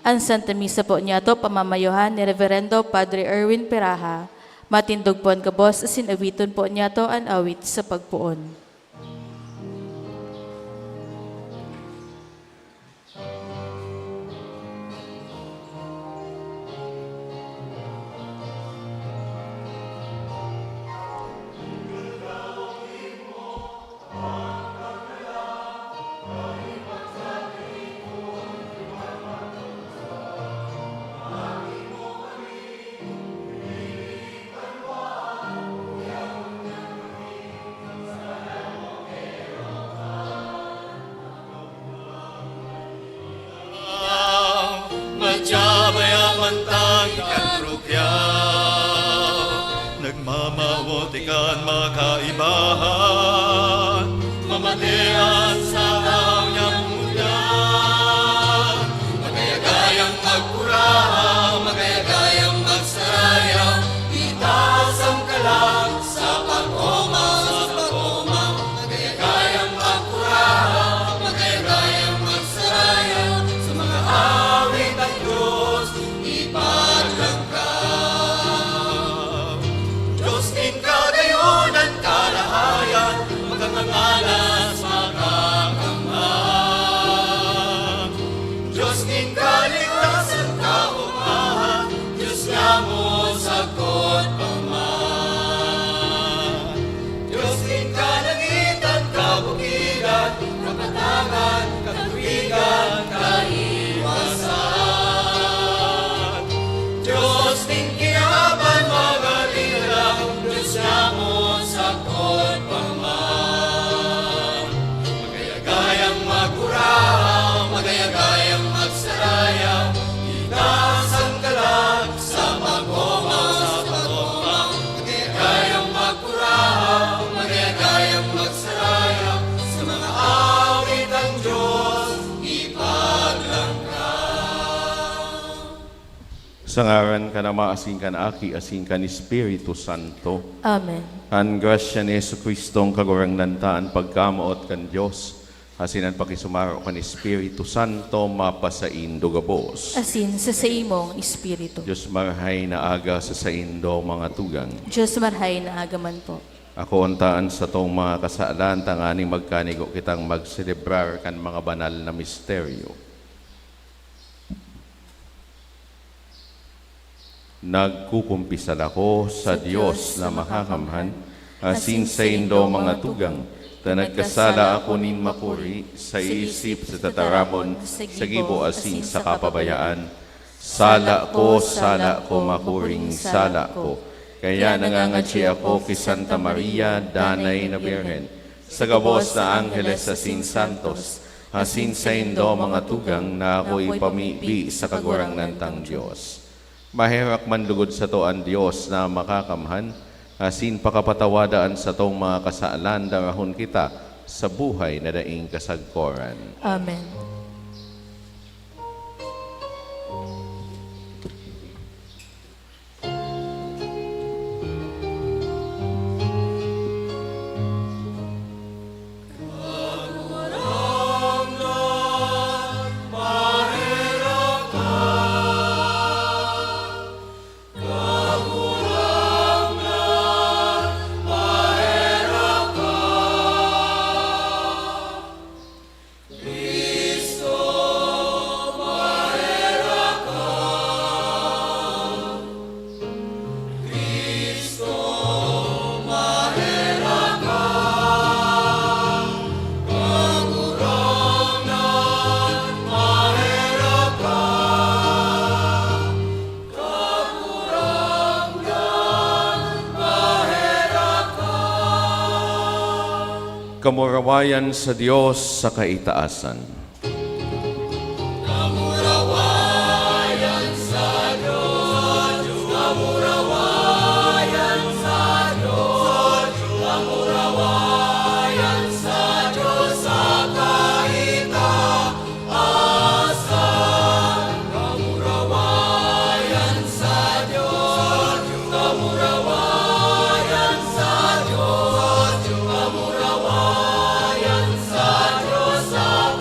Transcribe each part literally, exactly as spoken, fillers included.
An Santa Misa po niyato pamamayuhan ni Reverendo Padre Erwin Peraha. Matindog po an gabos asin awiton po niyato an awit sa pagpoon. Matyabaya man tang ikanrukyaw. Nagmamawot ikan mga kaibahan, mamatean sa kahaw niyang ngunyan. Magayagayang magkurahaw, magayagayang magsarayaw, itaas ang kalag sa pag-oma, sa pag-oma. Magayagayang magkurahaw, magayagayang magsarayaw, sa mga awit ang Diyos ipaglangkaw. Diyos nin kagayonan, kalahayan, makangangalas, makakamhang. Diyos nin kaligtasan, kaomahan, Diyos nyamo sagkod pa man. Diyos nin kalangitan, kabukidan, kapatagan, katuwigan, kaiwasan. Diyos nin kinaban, mga linalaw, Diyos nyamo sagkod pa man. Magayagayang magkurahaw, magayagayang magsarayaw, itaas ang kalag sa pag-oma, sa pag-oma. Magayagayang magkurahaw, magayagayang magsarayaw, sa mga awit ang Diyos ipaglangkaw. Sa ngaran kan Ama, asin kan Aki, asin kan Espiritu Santo. Amen. An grasya ni Jesu-Cristo, an Kagurangnan ta, an pagkamoot kan Dios, asin an pakisumaro kan Espiritu Santo, mapasaindo gabos. Asin sa saimong espiritu. Dios marahay na aga sa saindo, mga tugang. Dios marahay na aga man po. Akoon ta an satong mga kasalan, tanganing magkanigo kitang magselebrar kan mga banal na misteryo. Nagkukumpisal ako sa Dios na makakamhan, asin saindo, mga tugang, ta nagkasala ako nin makuri, sa isip, sa tataramon, sa gibo, asin sa kapabayaan. Sala ko, sala ko, makuring sala ko. Kaya nangangadyi ako ki Santa Maria, Danay na Birhen, sa gabos na angheles asin santos, asin saindo, mga tugang, na ako ipamibi sa Kagurangnan tang Dios. Maherak man lugod sato an Dios na makakamhan, asin pakapatawada an satong mga kasalan, darahon kita sa buhay na daing kasagkoran. Amen. Kamurawayan sa Dios sa kaitaasan. Kamurawayan sa Dios, kamurawayan sa Dios, kamurawayan sa Dios sa kaitaasan. Kamurawayan sa Dios, kamurawayan sa Dios, kamurawayan sa Dios sa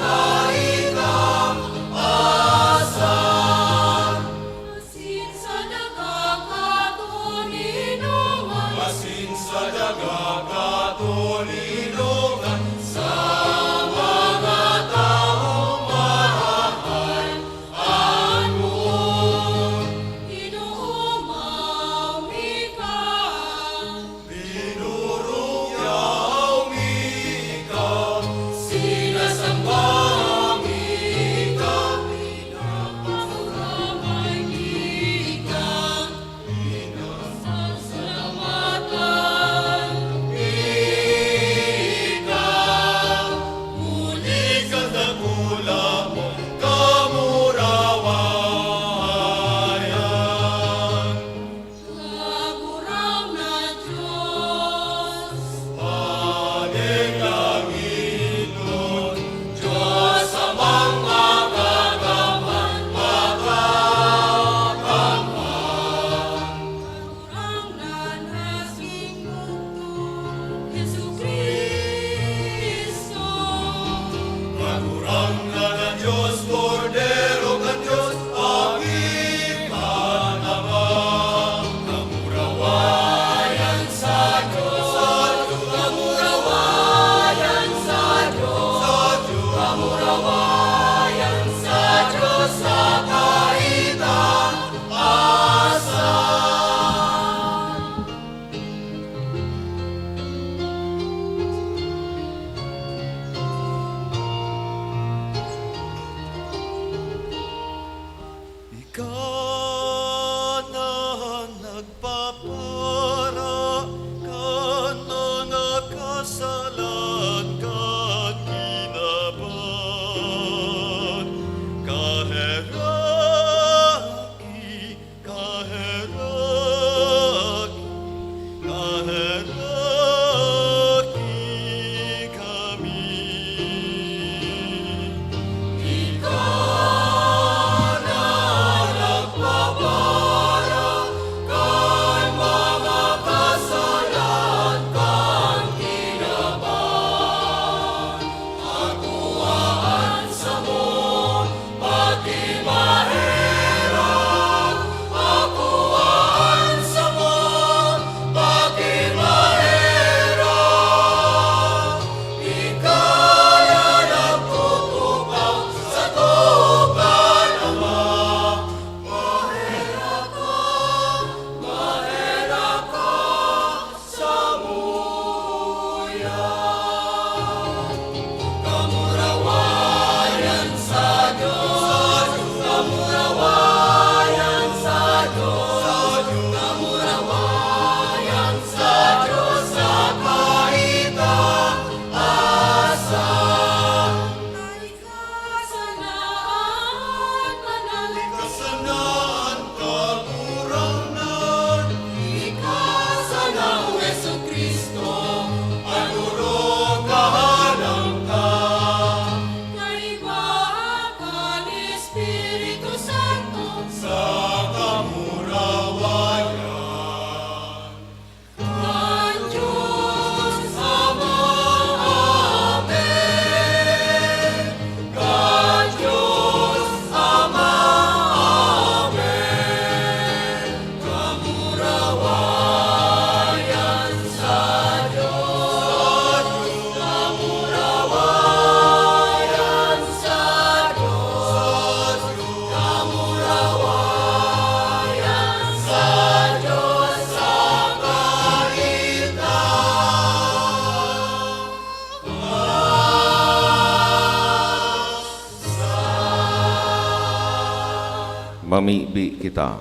Pamibi kita.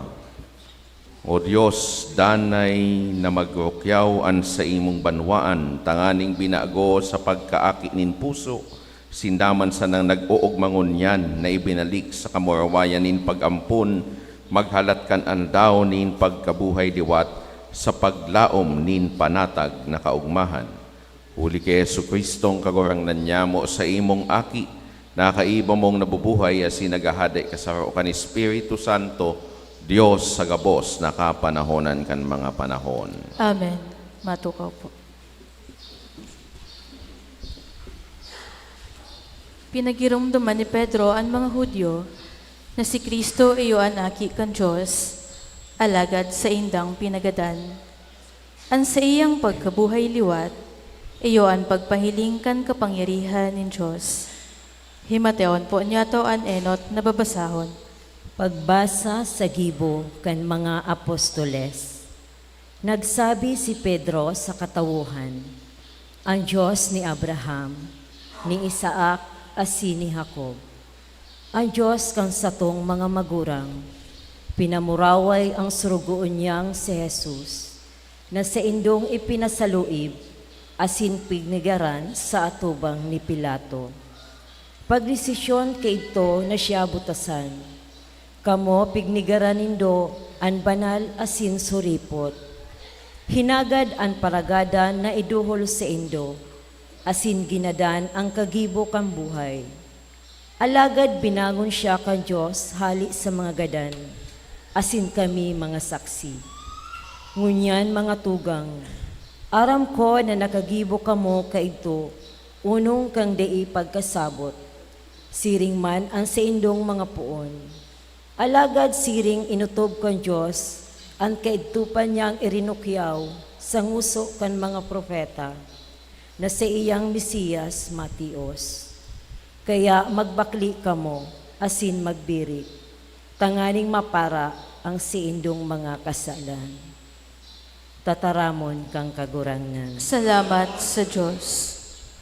O Dios, danay na magrukyaw an saimong banwaan tanganing binago sa pagkaaki nin puso, sinda man sanang nag-oogma ngunyan na ibinalik sa kamurawayan nin pag-ampon, maghalat kan aldaw nin pagkabuhay liwat sa paglaom nin panatag na kaogmahan. Huli ki Jesu-Cristong Kagurangnan nyamo, saimong Aki, na kaiba mong nabubuhay asin naghahade kasaro kan Espiritu Santo, Dios sa gabos na kapanahonan kan mga panahon. Amen. Matukaw po. Pinagiromdoman ni Pedro an mga Judio na si Cristo iyo an Aki kan Dios, alagad saindang pinagadan. An saiyang pagkabuhay liwat, iyo an pagpahiling kan kapangyarihan nin Dios. Himateon po niyato an enot na babasahon. Pagbasa sa gibo kan mga apostoles. Nagsabi si Pedro sa katawohan, "An Dios ni Abraham, ni Isaac, asin ni Jacob, an Dios kan satong mga magurang, pinamuraway an sorogoon niyang si Jesus, na saindong ipinasaluib asin pignigaran sa atubang ni Pilato. Pagdesisyon kaidto na siya butasan. Kamo pignigaran nindo an banal asin suripot. Hinagad an paragadan na iduhol saindo, asin ginadan an kagibo kan buhay. Alagad binangon siya kan Dios hale sa mga gadan, asin kami mga saksi. Ngunyan, mga tugang, aram ko na nakagibo kamo kaidto onong kan dai pagkasabot, siring man an saindong mga poon. Alagad siring inotob kan Dios an kaidtopan niyang irinukyaw sa ngoso kan mga propeta, na saiyang Mesias matios. Kaya magbakle kamo asin magbirik, tanganing mapara an saindong mga kasalan. Tataramon kan Kagurangnan. Salamat sa Dios.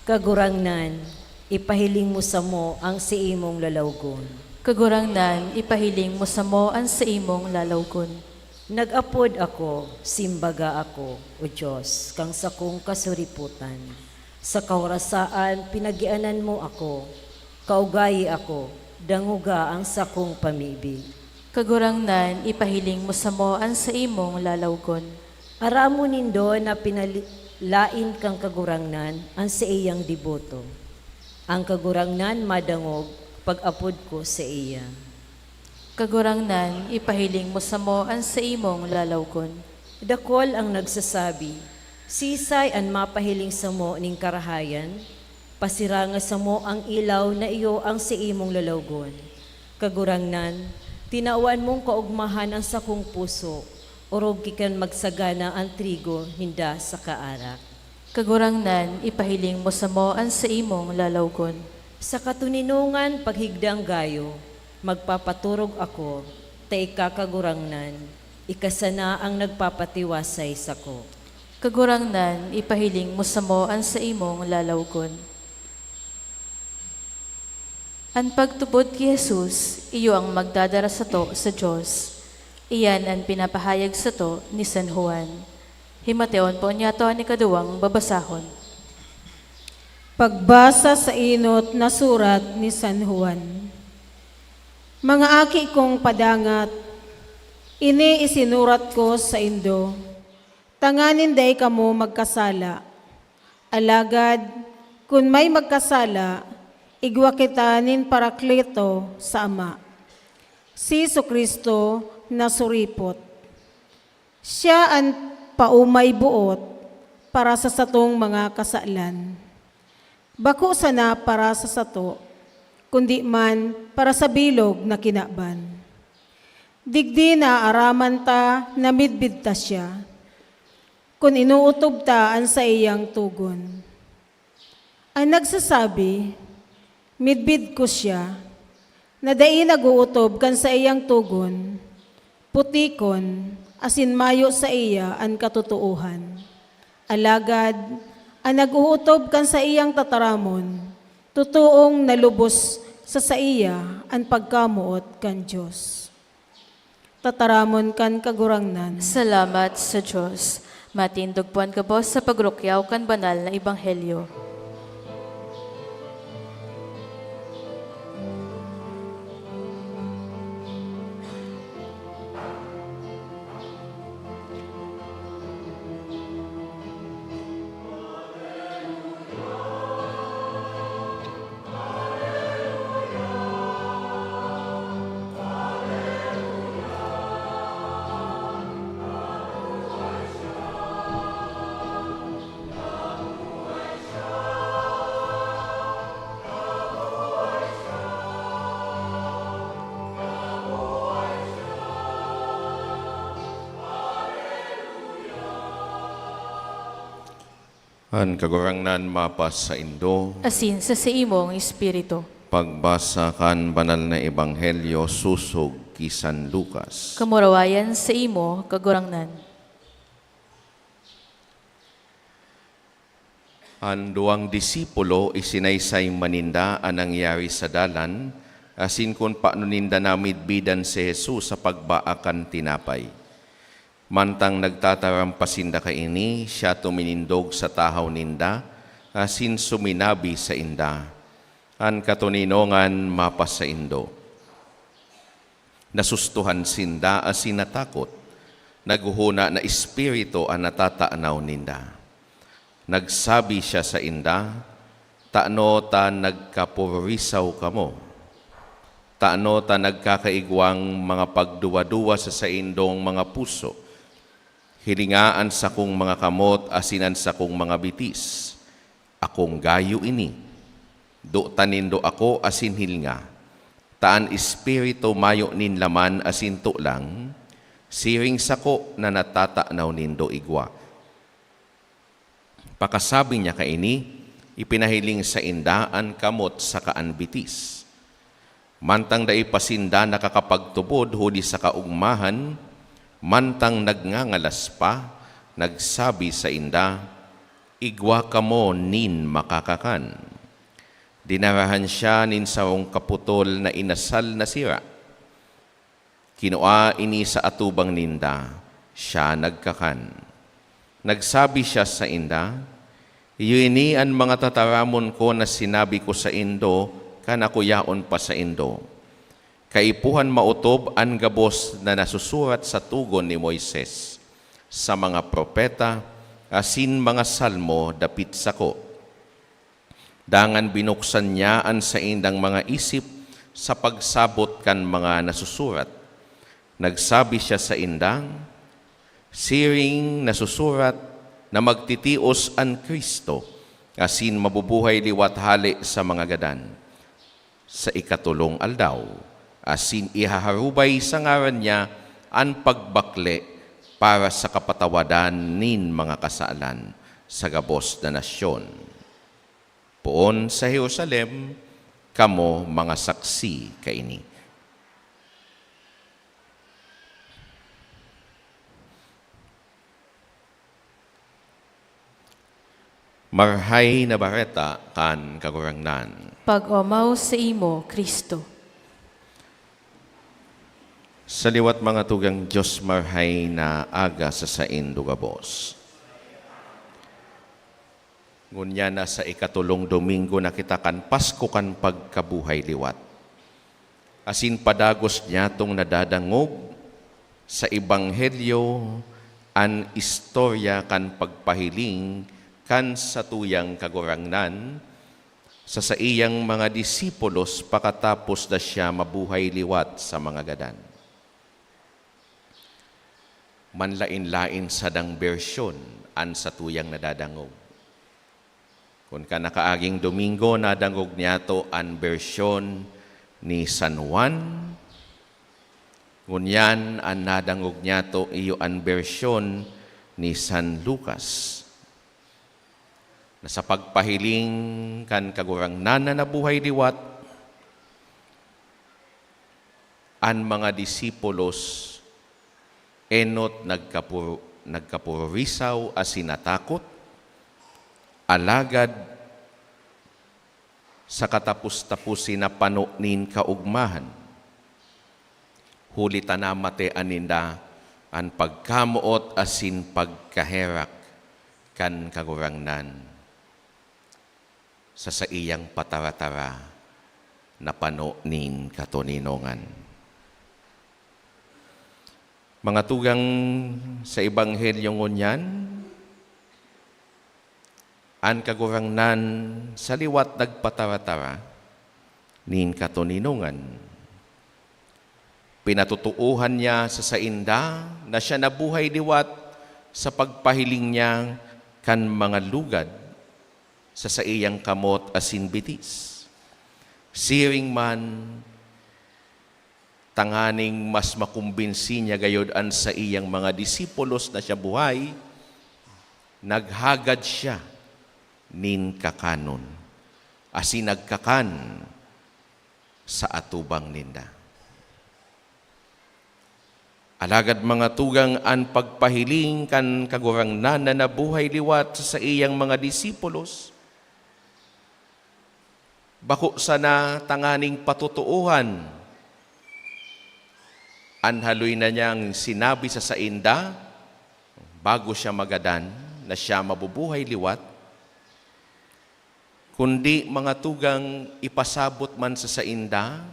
Kagurangnan, ipahiling mo samo an saimong lalawgon. Kagurangnan, ipahiling mo samo an saimong lalawgon. Nag-apod ako, simbaga ako, O Dios, kan sakong kasuripotan. Sa kawarasaan, pinagianan mo ako. Kaugayi ako, dangoga an sakong pamibi. Kagurangnan, ipahiling mo samo an saimong lalawgon. Aramon nindo na pinali-, lain kan Kagurangnan an saiyang deboto. An Kagurangnan madangog pag-apod ko saiya. Kagurangnan, ipahiling mo samo an saimong lalawgon. Dakul an nagsasabi, "Siisay an mapahiling samo nin karahayan? Pasiranga samo an ilaw na iyo an saimong lalawgon." Kagurangnan, tinawan mong kaogmahan an sakong puso, orog ki kan magsagana an trigo ninda saka arak. Kagurangnan, ipahiling mo samo an saimong lalawgon. Sa katoninongan paghigdang gayo, magpapaturog ako, ta ika, Kagurangnan, ika sana an nagpapatiwasay sako. Kagurangnan, ipahiling mo samo an saimong lalawgon. An pagtubod ki Jesus, iyo an magdadara sato sa Dios. Iyan an pinapahayag sato ni San Juan. Himateon po niyato an ikaduwang babasahon. Pagbasa sa enot na surat ni San Juan. Mga aki kong padangat, ini isinurat ko saindo, tanganing dai kamo magkasala. Alagad kun may magkasala, igwa kita nin Paraklito sa Ama, si Jesu-Cristo na suripot. Siya an paomay boot para sa satong mga kasalan. Bako sana para sa sato, kundi man para sa bilog na kinaban. Digdi naaaraman ta na midbid ta siya, kun inootob ta an saiyang togon. An nagsasabi, "Midbid ko siya," na dai nag-ootob kan saiyang togon, putikon, asin mayo saiya an katotoohan. Alagad an nag-ootob kan saiyang tataramon, totoong nalubos sa saiya an pagkamoot kan Dios. Tataramon kan Kagurangnan. Salamat sa Dios. Matindog po an gabos sa pagrukyaw kan banal na ebanghelyo. An Kagurangnan mapasaindo. Asin sa saimong espiritu. Pagbasa kan Banal na Ebanghelyo sosog ki San Lucas. Kamurawayan saimo, Kagurangnan. An duwang disipulo, isinaysay man ninda an nangyari sa dalan, asin kun paano ninda namidbidan si Jesus sa pagbaa kan tinapay. Mantang nagtataram pa sinda kaini, siya tuminindog sa tahaw ninda, asin suminabi sainda, "An katoninongan mapasaindo." Nasustohan sinda asin natakot. Naghohona na espiritu an natatanaw ninda. Nagsabi siya sainda, "Tano ta nagkapururisaw kamo? Tano ta nagkakaigwang mga pagduwa-duwa sa saindong mga puso? Hilinga an sakong mga kamot asin an sakong mga bitis. Akong gayo ini. Dotan nindo ako asin hilinga. Ta an espiritu mayo nin laman asin tolang, siring sako na natatanaw nindo igwa." Pakasabi niya kaini, ipinahiling sainda an kamot saka an bitis. Mantang dai pa sinda nakakapagtubod huli sa kaogmahan, mantang nagngangalas pa, nagsabi sainda, "Igwa kamo nin makakakan." Dinarahan siya nin sarong kaputol na inasal na sira. Kinua ini sa atubang ninda, siya nagkakan. Nagsabi siya sainda, "Iyo ini an mga tataramon ko na sinabi ko saindo kan ako yaon pa saindo. Kaipuhan maotob an gabos na nasusurat sa togon ni Moises, sa mga propeta, asin mga salmo dapit sako." Dangan binuksan niya an saindang mga isip sa pagsabot kan mga nasusurat. Nagsabi siya sainda, "Siring nasusurat na magtitios an Cristo, asin mabubuhay liwat hale sa mga gadan, sa ikatolong aldaw, asin ihaharubay sa ngaran niya an pagbakle para sa kapatawadan nin mga kasalan sa gabos na nasyon." Poon sa Jerusalem, kamo mga saksi kaini. Marhay na Bareta kan Kagurangnan. Pag-omaw saimo, Cristo. Sa liwat, mga tugang Dios, marhay na aga sa saindo gabos. Ngunyan na sa ikatolong domingo na kita kan Pasko kan pagkabuhay liwat. Asin padagos niyatong nadadangog sa Ebanghelyo an istorya kan pagpahiling kan satuyang Kagurangnan sa saiyang mga disipulos pakatapos na siya mabuhay liwat sa mga gadan. Manlaen-laen sadang bersyon an satuyang nadadangog. Kun kan nakaaging Domingo, nadangog niyato an bersyon ni San Juan, ngunyan an nadangog niyato iyo an bersyon ni San Lucas, na sa pagpahiling kan Kagurangnan na nabuhay liwat, an mga disipulos enot nagkapur-, nagkapururisaw asin natakot, alagad sa katapos-taposan na pano nin kaogmahan, huli ta namatean ninda an pagkamoot asin pagkaherak kan Kagurangnan sa saiyang patara-tara na pano nin katoninongan. Mga tugang, sa Ebanghelyo ngunyan, an Kagurangnan sa liwat nagpatara-tara nin katoninongan. Pinatotoohan niya sa sainda na siya nabuhay liwat sa pagpahiling niya kan mga lugad sa saiyang kamot asin bitis. Siring man, tanganing mas makumbinsi niya gayod an saiyang mga disipulos na siya buhay, naghagad siya nin kakanon, asin nagkakan sa atubang ninda. Alagad, mga tugang, an pagpahiling kan Kagurangnan na nabuhay liwat sa saiyang mga disipulos, bako sana tanganing patotoohan an haloy na niyang sinabi sa sainda bago siya magadan na siya mabubuhay liwat, kundi, mga tugang, ipasabot man sa sainda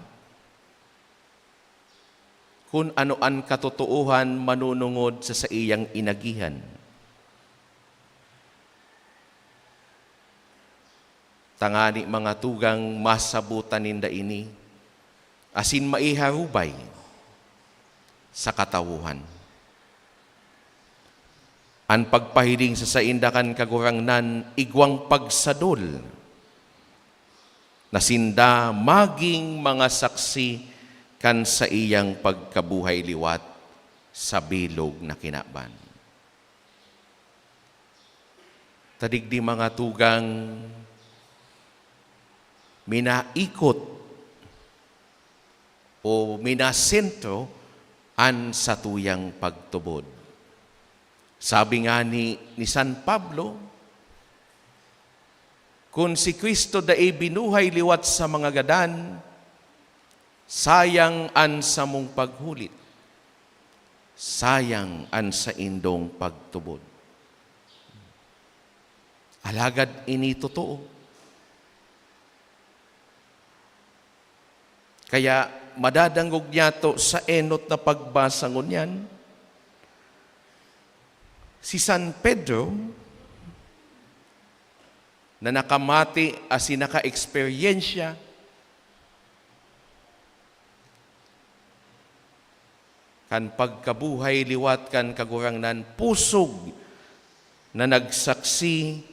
kun ano an katotoohan manunungod sa saiyang inagihan. Tangani, mga tugang, masabotan ninda ini asin maiharubay sa katawohan. An pagpahiling sa sainda kan Kagurangnan igwang pagsadol na sinda magin mga saksi kan saiyang pagkabuhay liwat sa bilog na kinaban. Ta digdi, mga tugang, minaikot o minasentro an satuyang pagtubod. Sabi ngani ni San Pablo, "Kun si Cristo dai binuhay liwat sa mga gadan, sayang an samong paghulit, sayang an saindong pagtubod." Alagad ini totoo. Kaya madadangog niyato sa enot na pagbasa ngunyan, si San Pedro na nakamati asin naka-eksperyensya kan pagkabuhay liwat kan Kagurangnan, pusog na nagsaksi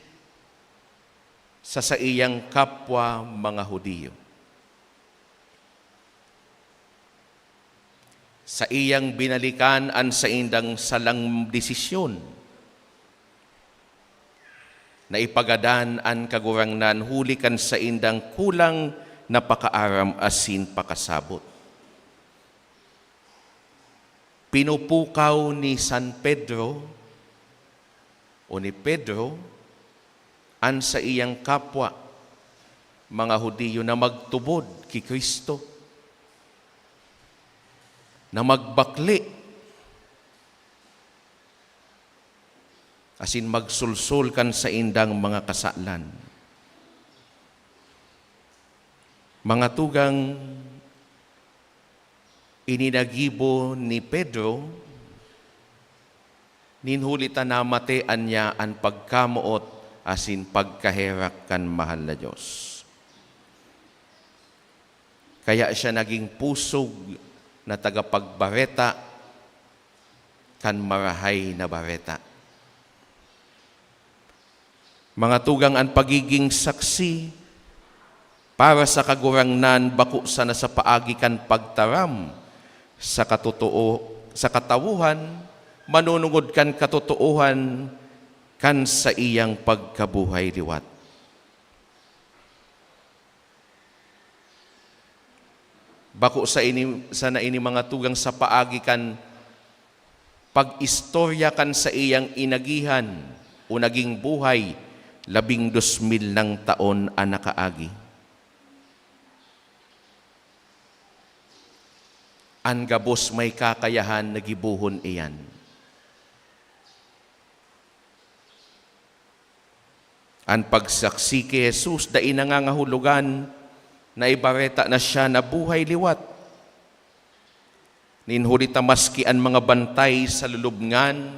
sa saiyang kapwa mga Judio. Saiyang binalikan an saindang salang desisyon na ipagadan an Kagurangnan huli kan saindang kulang na pakaaram asin pakasabot. Pinupukaw ni San Pedro o ni Pedro an saiyang kapwa, mga Judio, na magtubod ki Cristo, na magbakle asin magsulsol kan saindang mga kasalan. Mga tugang, ini nagibo ni Pedro, nin huli ta namatean niya an pagkamoot asin pagkaherak kan mahal na Dios. Kaya siya naging pusog na tagapagbareta kan Marahay na Bareta. Mga tugang, an pagiging saksi para sa Kagurangnan bako sana sa paagi kan pagtaram sa katotoo, sa katawohan, manunungod kan katotoohan kan saiyang pagkabuhay liwat. Bako sa ini, sana ini, mga tugang, sa paagi kan pag-istorya kan saiyang inagihan o naging buhay labing dos mil nang taon an nakaagi. An gabos may kakayahan na gibohon iyan. An pagsaksi ki Jesus dai nangangahulogan na ibareta na siya nabuhay liwat. Nin huli ta maski an mga bantay sa lulubngan,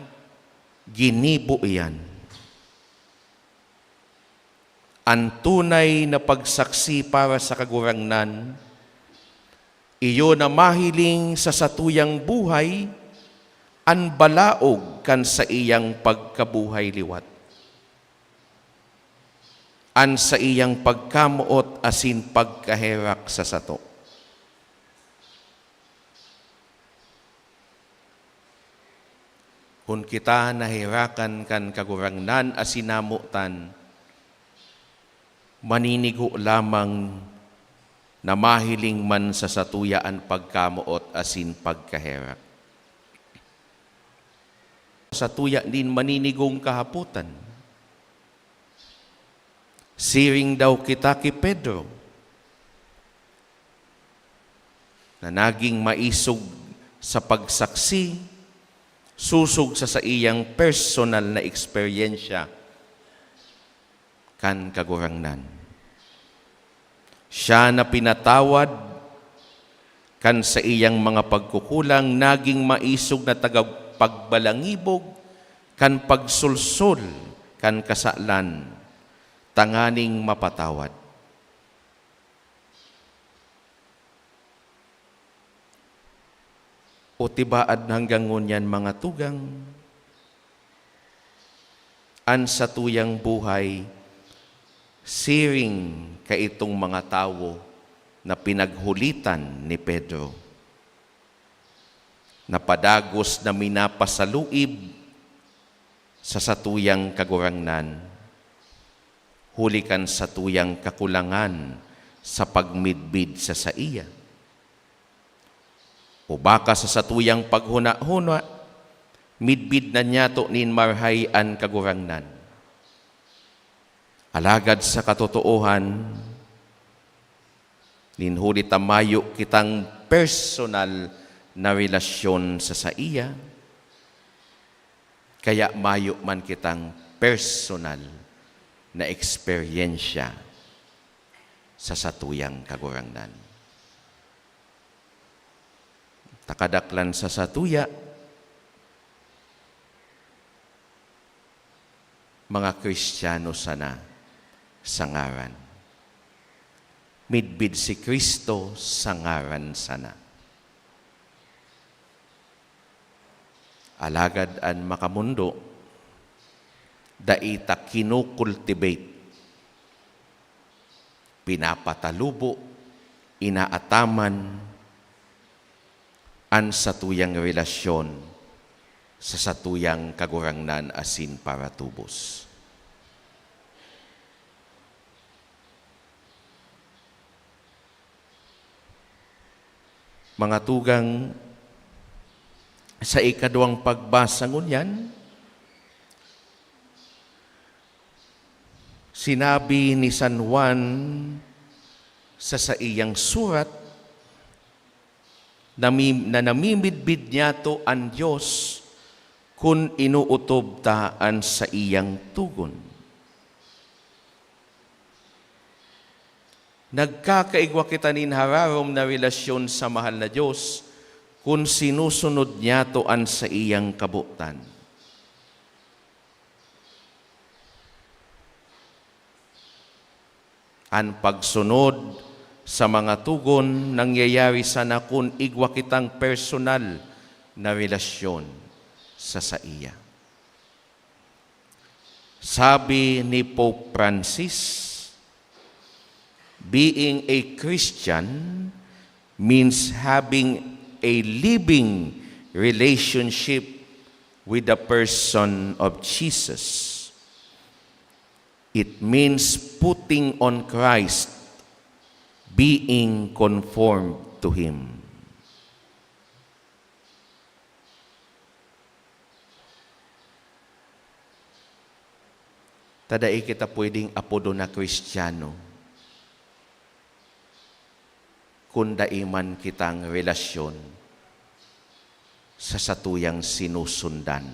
ginibo iyan. An tunay na pagsaksi para sa Kagurangnan, iyo na mahiling sa satuyang buhay an balaog kan saiyang pagkabuhay liwat, an saiyang pagkamoot asin pagkaherak sa sato. Kun kita naherakan kan Kagurangnan asin namotan, maninigo lamang na mahiling man sa satuya an pagkamoot asin pagkaherak. Satuya nin maninigong kahapotan. Siring daw kita ki Pedro, na naging maisog sa pagsaksi, sosog sa saiyang personal na eksperyensya kan Kagurangnan. Siya na pinatawad kan saiyang mga pagkukulang, naging maisog na tagapagbalangibog kan pagsolsol kan kasalan, tanganing mapatawad. O tibaad hanggang ngunyan, mga tugang, an satuyang buhay siring kaitong mga tawo na pinaghulitan ni Pedro. Napadagos na minapasaluib sa satuyang Kagurangnan, huli kan satuyang kakulangan sa pagmidbid sa saiya. O baka sa satuyang paghuna-huna, midbid na niyato nin marhay an Kagurangnan. Alagad sa katotoohan, nin huli ta mayo kitang personal na relasyon sa saiya, kaya mayo man kitang personal na eksperyensya sa satuyang Kagurangnan. Ta kadaklan sa satuya, mga Kristiyano sana sa ngaran. Midbid si Cristo sa ngaran sana. Alagad an makamondo, dai ta kinokultivate, pinapatalubo, inaataman an satuyang relasyon sa satuyang Kagurangnan asin paratubos. Mga tugang, sa ikaduwang pagbasa ngunyan, sinabi ni San Juan sa saiyang surat na mi-, na namimidbid niyato an Dios kun inootob ta an saiyang togon. Nagkakaigwa kita nin hararom na relasyon sa mahal na Dios kun sinusunod niyato an saiyang kabotan. An pagsunod sa mga togon nangyayari sana kun igwa kitang personal na relasyon sa saiya. Sabi ni Pope Francis, "Being a Christian means having a living relationship with the person of Jesus. It means putting on Christ, being conformed to Him." Ta dai kita pwedeng apodon na Kristiyano kun dai man kitang relasyon sa satuyang sinusundan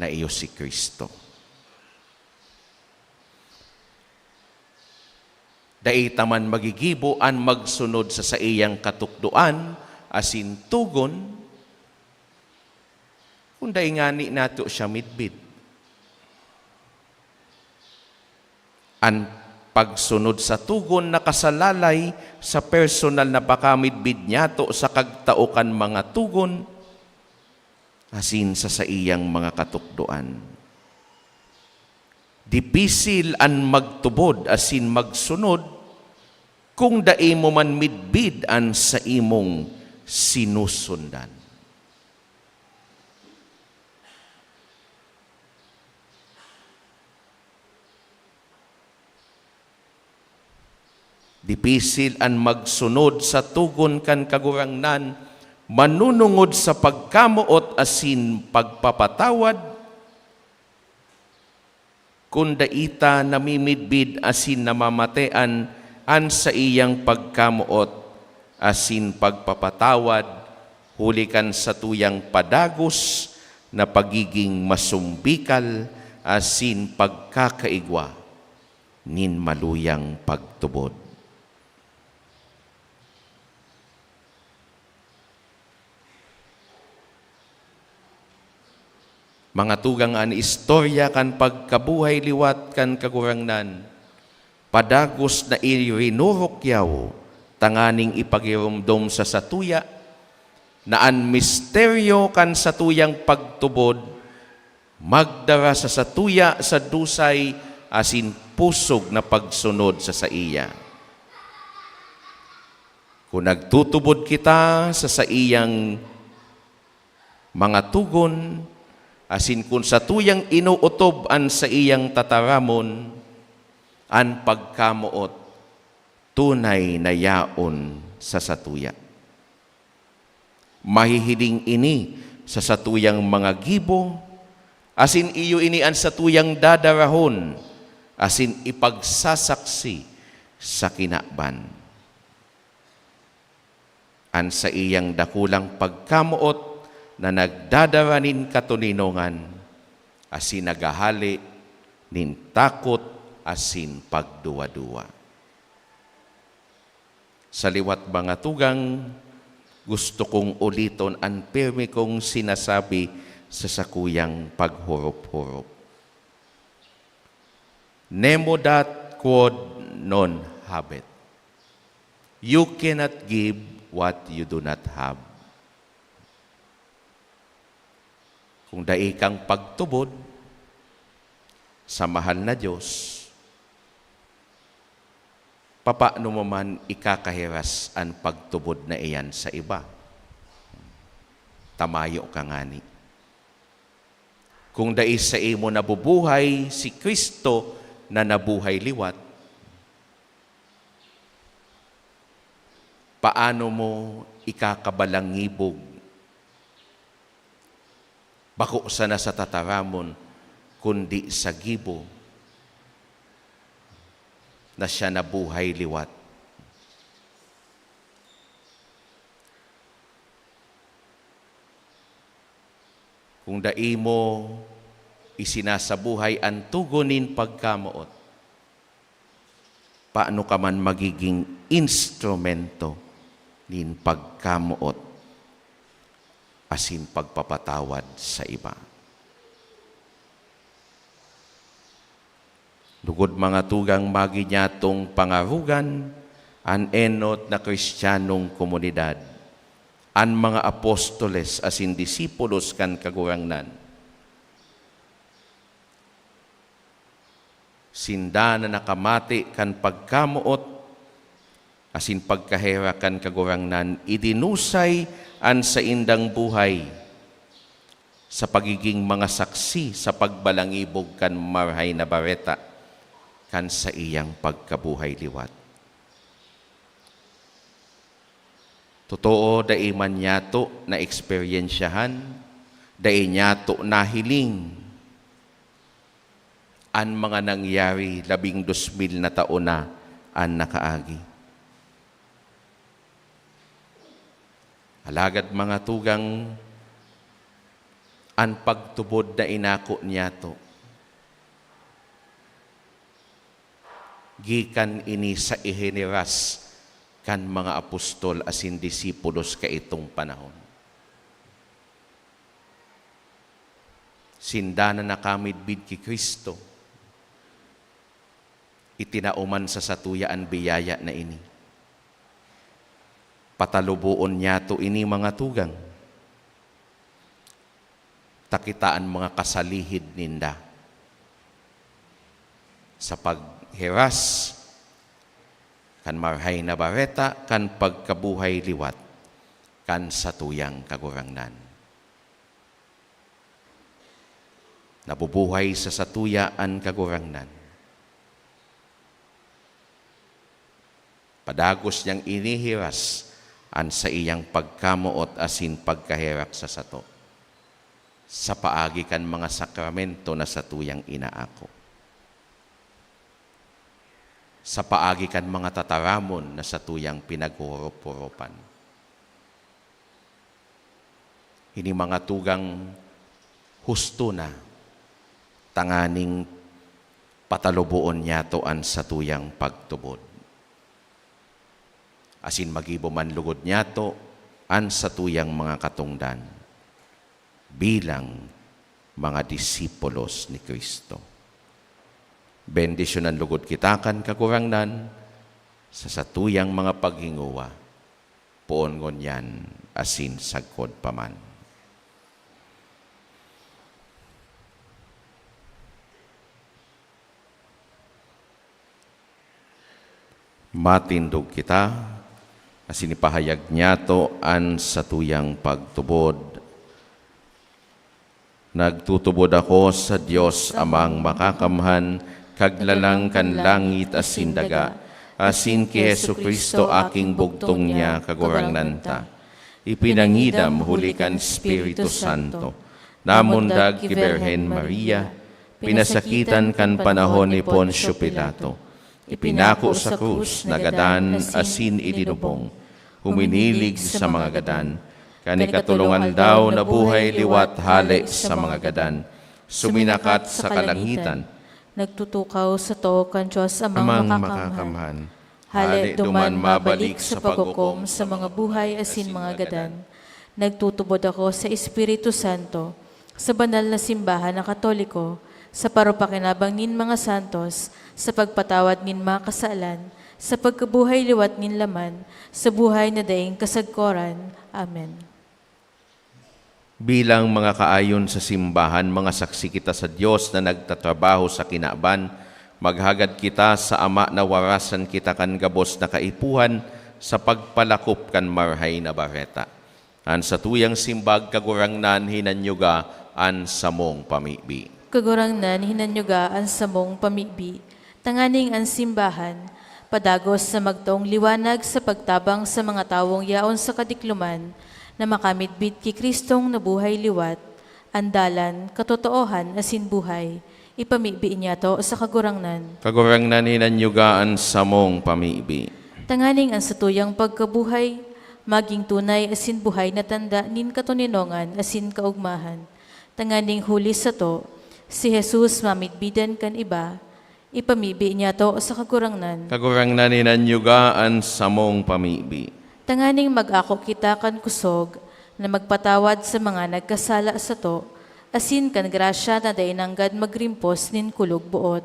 na iyo si Cristo. Dai ta man magigibo an magsunod sa saiyang katukdoan asin togon, kun dai ngani nato siya midbid. An pagsunod sa togon nakasalalay sa personal na pakamidbid niyato sa kagtao kan mga togon asin sa saiyang mga katukdoan. Dipisil an magtubod asin magsunod kung dai mo man midbid an saimong sinusundan. Dipisil an magsunod sa togon kan Kagurangnan manunungod sa pagkamoot asin pagpapatawad, kun dai ta namimidbid asin namamatean an saiyang pagkamoot asin pagpapatawad, huli kan satuyang padagos na pagiging masumbikal asin pagkakaigwa nin maluyang pagtubod. Mga tugang, an istorya kan pagkabuhay liwat kan Kagurangnan, padagos na irinurukyaw tanganing ipagiromdom sa satuya na an misteryo kan satuyang pagtubod magdara sa satuya sa dusay asin pusog na pagsunod sa saiya. Kun nagtutubod kita sa saiyang mga togon, asin kun satuyang inootob an saiyang tataramon, an pagkamoot tunay na yaon sa satuya. Mahihiling ini sa satuyang mga gibo, asin iyo ini an satuyang dadarahon asin ipagsasaksi sa kinaban. An saiyang dakulang pagkamoot na nagdadara nin katoninongan asin naghahale nin takot asin pagduwa-duwa. Sa liwat, mga tugang, gusto kong uliton an pirmi kong sinasabi sa sakuyang paghorop-horop. Nemo dat quod non habet. You cannot give what you do not have. Kung dai kang pagtubod sa mahal na Diyos, papaano mo man ikakahiras an pagtubod na iyan sa iba? Tamayo ka ngani. Kung dai saimo nabubuhay si Cristo na nabuhay liwat, paano mo ikakabalangibog? Bako sana sa tataramon, kundi sa gibo na siya nabuhay liwat. Kung dai mo isinasabuhay an togon nin pagkamoot, paano ka man magiging instrumento nin pagkamoot asin pagpapatawad sa iba? Lugod, mga tugang, magi niyatong pangarogan an enot na Kristiyanong komunidad, an mga apostoles asin disipulos kan Kagurangnan. Sinda na nakamati kan pagkamoot asin pagkaherak kan Kagurangnan, idinusay an saindang buhay sa pagigin mga saksi sa pagbalangibog kan Marahay na Bareta kan saiyang pagkabuhay liwat. Totoo, dai man niyato naeksperyensyahan, dai niyato nahiling an mga nangyari labing dos mil na taon na an nakaagi. Alagad, mga tugang, An pagtubod na inako niyato, gikan ini sa ihineras kan mga apostol asin disipulos kaitong panahon. Sinda na nakamidbid ki Cristo, itinao man sa satuya an biyaya na ini. Pataluboon niyato ini, mga tugang, ta kita an mga kasalihid ninda sa paghiras kan Marahay na Bareta kan pagkabuhay liwat kan satuyang Kagurangnan. Nabubuhay sa satuya an Kagurangnan. Padagos niyang inihiras an saiyang pagkamoot asin pagkaherak sa sato, sa paagi kan mga sakramento na satuyang inaako, sa paagi kan mga tataramon na satuyang pinaghuhurup-hurupan. Ini mga tugang husto na, tanganing pataluboon niyato an satuyang pagtubod, asin magibo man lugod niyato an satuyang mga katongdan bilang mga disipulos ni Cristo. Bendisyonan lugod kita kan Kagurangnan sa satuyang mga paghingowa, poon ngunyan asin sagkod pa man. Matindog kita, asin ipahayag niyato an satuyang pagtubod. Nagtutubod ako sa Dios Amang Makakamhan, Kaglalang kan langit asin daga, asin ki Jesu-Cristo, aking bugtong niya, Kagurangnan ta, ipinangidam huli kan Espiritu Santo, namundag ki Birhen Maria, pinasakitan kan panahon ni Poncio Pilato, ipinako sa krus, nagadan asin ilinubong, huminilig sa mga gadan, kan ikatolong aldaw nabuhay liwat hale sa mga gadan, suminakat sa kalangitan, nagtutukaw sa too kan Dios Amang Makakamhan. Hale duman mabalik sa paghukom sa mga buhay asin mga gadan. Nagtutubod ako sa Espiritu Santo, sa banal na simbahan na Katoliko, sa paropakinabang nin mga santos, sa pagpatawad nin mga kasalan, sa pagkabuhay liwat nin laman, sa buhay na daing kasagkoran. Amen. Bilang mga kaayon sa simbahan, mga saksi kita sa Dios na nagtatrabaho sa kinaban. Maghagad kita sa Ama na warasan kita kan gabos na kaipuhan sa pagpalakop kan Marahay na Bareta. An satuyang simbag, Kagurangnan, hinanyuga an samong pamibi. Kagurangnan, hinanyuga an samong pamibi. Tanganing an simbahan padagos na magtoong liwanag sa pagtabang sa mga tawong yaon sa kadikloman, na makamidbid ki Cristong nabuhay liwat, an dalan, katotoohan, asin buhay. Ipamibi niyato sa Kagurangnan. Kagurangnan, hinanyuga an samong pamibi. Tanganing an satuyang pagkabuhay magin tunay asin buhay na tanda nin katoninongan asin kaogmahan. Tanganing huli sato, si Jesus mamidbidan kan iba, ipamibi niyato sa Kagurangnan. Kagurangnan, hinanyuga an samong pamibi. Tanganing mag-ako kita kan kusog na magpatawad sa mga nagkasala sato, asin kan grasya na dai nanggad magrimpos nin kulog boot,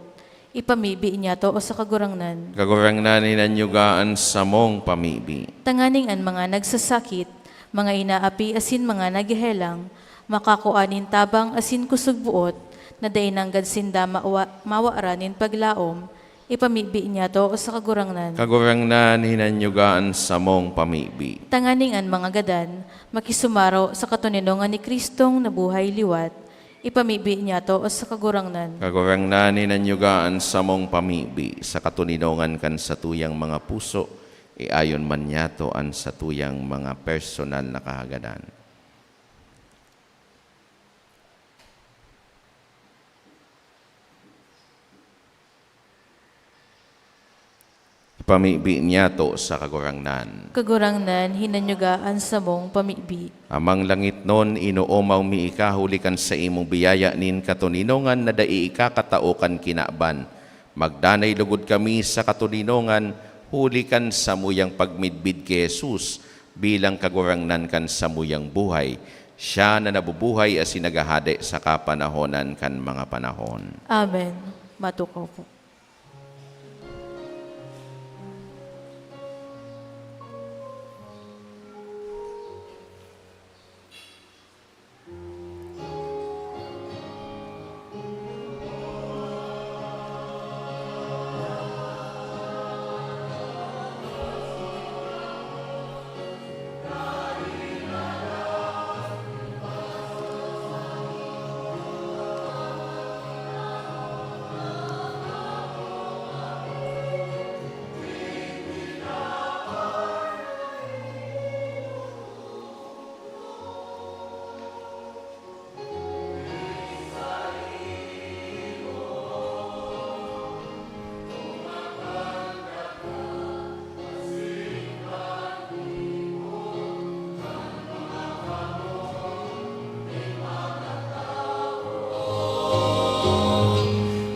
ipamibi niyato sa Kagurangnan. Kagurangnan, hinanyuga an samong pamibi. Tanganing an mga nagsasakit, mga inaapi asin mga naghehelang, makakua nin tabang asin kusog boot na dai nanggad sinda mawa-, mawaran nin paglaom, ipamibi niyato sa Kagurangnan. Kagurangnan, hinanyuga an samong pamibi. Tanganing an mga gadan makisumaro sa katoninongan ni Cristong nabuhay liwat, ipamibi niyato sa Kagurangnan. Kagurangnan, hinanyuga an samong pamibi. Sa katoninongan kan satuyang mga puso, iayon man niyato an satuyang mga personal na kahagadan. Pamibi niyato sa Kagurangnan. Kagurangnan, hinanyuga an samong pamibi. Amang langitnon, inoomaw mi ika huli kan saimong biyaya nin katoninongan na dai ikakatao kan kinaban. Magdanay lugod kami sa katoninongan huli kan samuyang pagmidbid ki Jesus bilang Kagurangnan kan samuyang buhay. Siya na nabubuhay asin naghahade sa kapanahonan kan mga panahon. Amen. Matukaw po.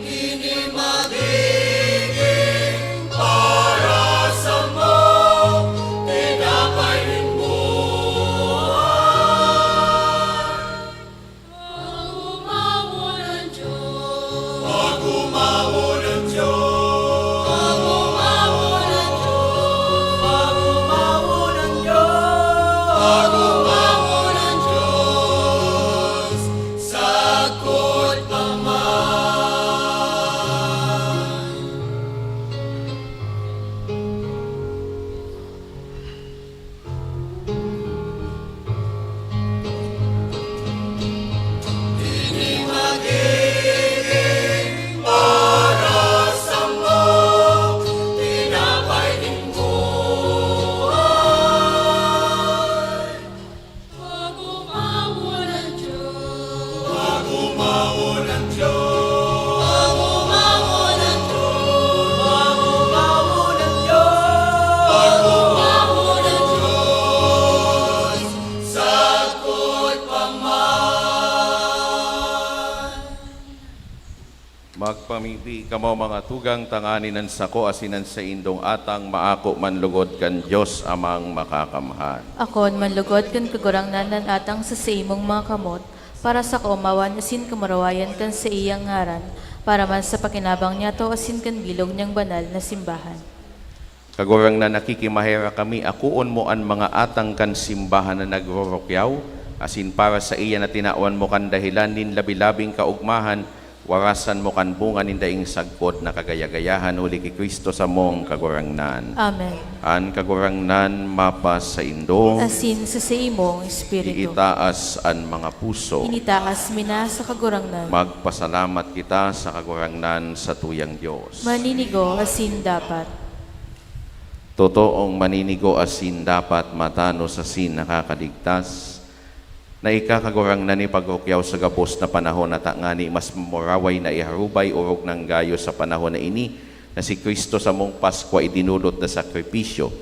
Ini magiging para samo, tinapay nin buhay. Pag-umawon ang Diyos. Pag-umawon ang Diyos. Pag-umawon ang Diyos. Pag-umawon ang Diyos. Pag-umawon ang Diyos. Sagkod pa man. Ini magiging para samo, tinapay nin buhay. Pag-umawon ang Diyos. Pag-umawon ang Diyos. Pag-umawon ang Diyos. Pag-umawon ang Diyos. Pag-umawon ang Diyos. Sagkod pa man. Magpamibi kamo, mga tugang, tanganing an sako asin an saindong atang maako man lugod kan Dios Amang Makakamhan. Akoon man lugod kan Kagurangnan an atang sa saimong mga kamot, para sa kaomawan asin kamurawayan kan saiyang ngaran, para man sa pakinabang niyato asin kan bilog niyang banal na simbahan. Kagurangnan, nakikimaherak kami, akoon mo an mga atang kan simbahan na nagrurukyaw, asin para saiya na tinawan mo kan dahelan nin labi-labing kaogmahan, warasan mo kan bunga nin daing sagkod na kagaya-gayahan, huli ki Cristo samong Kagurangnan. Amen. An Kagurangnan mapasaindo. Asin sa saimong espiritu. Iitaas an mga puso. Initaas mi na sa Kagurangnan. Magpasalamat kita sa Kagurangnan, satuyang Dios. Maninigo asin dapat. Totoong maninigo asin dapat, matanos asin nakakaligtas, na ika, Kagurangnan, ipagrukyaw sa gabos na panahon, ata ngani mas mamuraway na iharubay orog nang gayo sa panahon na ini, na si Cristo samong Paskwa idinulot na sakripisyo.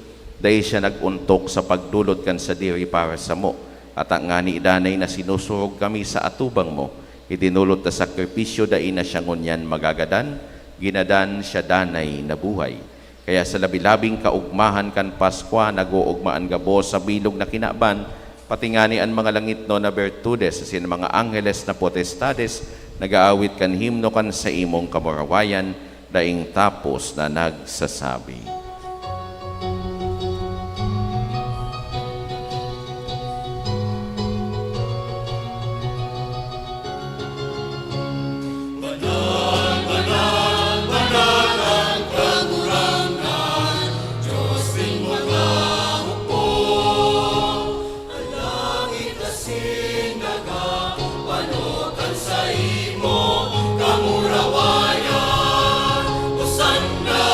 Dai siya nag-ontok sa pagdolot kan sadiri para samo, ata ngani danay na sinusurog kami sa atubang mo. Idinolot na sakripisyo, dai na siya ngunyan magagadan, ginadan siya danay na buhay. Kaya sa labi-labing kaogmahan kan Paskwa, nag-oogma an gabos sa bilog na kinaban, pati ngani an mga langitnon na bertudes asin mga angheles na potestades nag-aawit kan himno kan saimong kamurawayan, daing tapos na nagsasabi. Banal, banal, banal ang Kagurangnan, Diyos nin mga hukbo. An langit asin daga, pano kan saimong kamurawayan. Hosanna,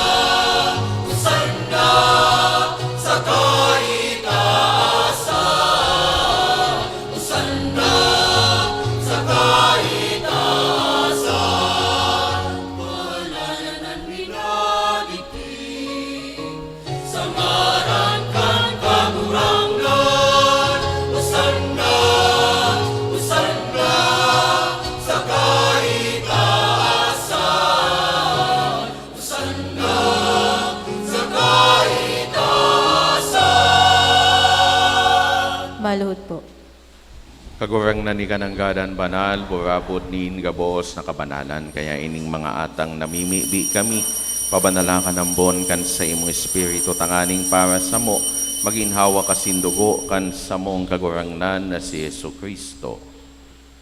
Maluhod po. Kagurangnan, ika nanggad an banal, burabod nin gabos na kabanalan. Kaya ining mga atang namimibi kami, pabanalakan ambon kan saimong Espiritu, tanganing para samo magin hawak asin dugo kan samong Kagurangnan na si Jesu-Cristo.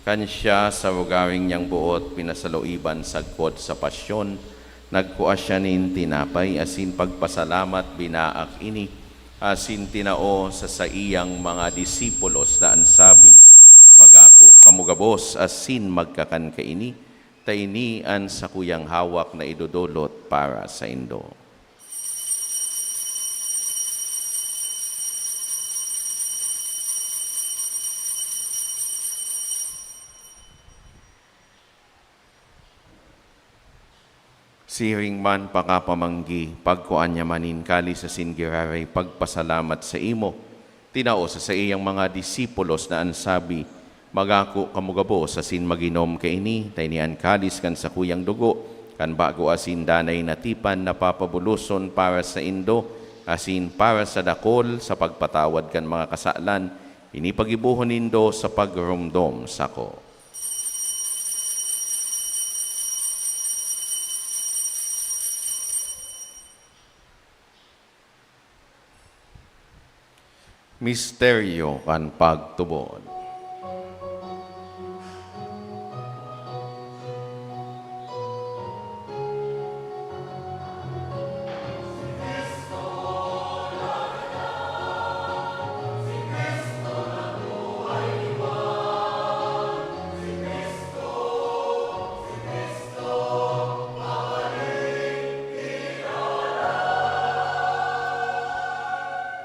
Kan siya sa rogaring niyang boot pinasaluiban sagkod sa pasyon, nagkua siya nin tinapay asin pagpasalamat, binaak ini, asin tinao sa saiyang mga disipulos na an sabi, "Mag-ako kamo gabos asin magkakan kaini, ta ini an sakuyang hawak na idodolot para saindo." Siring man pakapamanggi, pagkua niya man nin kalis asin giraray pagpasalamat saimo, tinao sa saiyang mga disipulos na an sabi, "Mag-ako kamo gabos asin mag-inom kaini, ta ini an kalis kan sakuyang dugo, kan bago asin danay na tipan na papabuloson para saindo asin para sa dakol sa pagpatawad kan mga kasalan. Ini paggibohon nindo sa pagromdom sako." Misteryo kan pagtubod.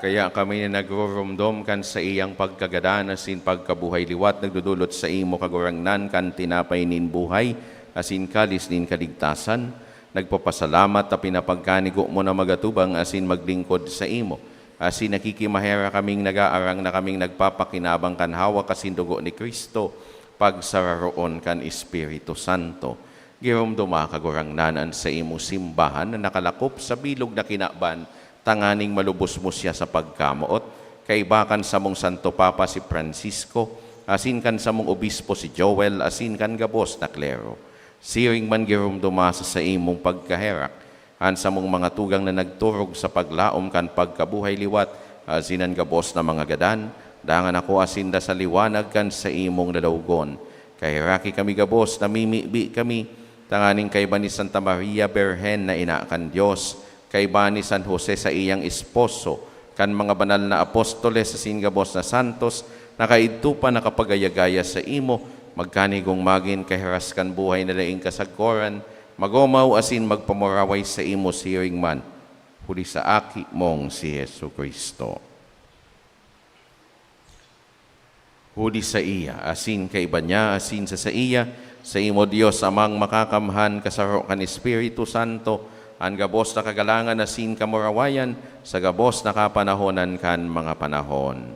Kaya kami na nagruromdom kan saiyang pagkagadan asin pagkabuhay liwat, nagdodolot saimo, Kagurangnan, kan tinapay nin buhay asin kalis nin kaligtasan. Nagpapasalamat ta pinapagkanigo mo na magatubang asin maglingkod saimo. Asin nakikimaherak kaming nagaarang na kaming nagpapakinabang kan hawak asin dugo ni Cristo, pagsararoon kan Espiritu Santo. Giromdoma, Kagurangnan, an saimong simbahan na nakalakop sa bilog na kinaban, tanganing malubos mo siya sa pagkamoot, kaiba kan samong Santo Papa si Francisco, asin kan samong obispo si Joel, asin kan gabos na klero. Siring man giromdoma sa saimong pagkaherak an samong mga tugang na nagturog sa paglaom kan pagkabuhay liwat, asin an gabos na mga gadan, dangan akoa sinda sa liwanag kan saimong lalawogon. Kaheraki kami gabos, namimibi kami, tanganing kaiba ni Santa Maria Birhen na ina kan Dios, kaiba ni San Jose saiyang esposo, kan mga banal na apostoles asin gabos na santos na kaidto pa nakapagaya-gaya saimo, magkanigong magin kahiras kan buhay na daing kasagkoran, magomaw asin magpamuraway saimo siring man, huli sa Aki mong si Jesu-Cristo. Huli saiya, asin kaiba niya, asin sa saiya, saimo, Dios Amang Makakamhan, kasaro kan Espiritu Santo, an gabos na kagalangan asin kamurawayan sa gabos na kapanahonan kan mga panahon.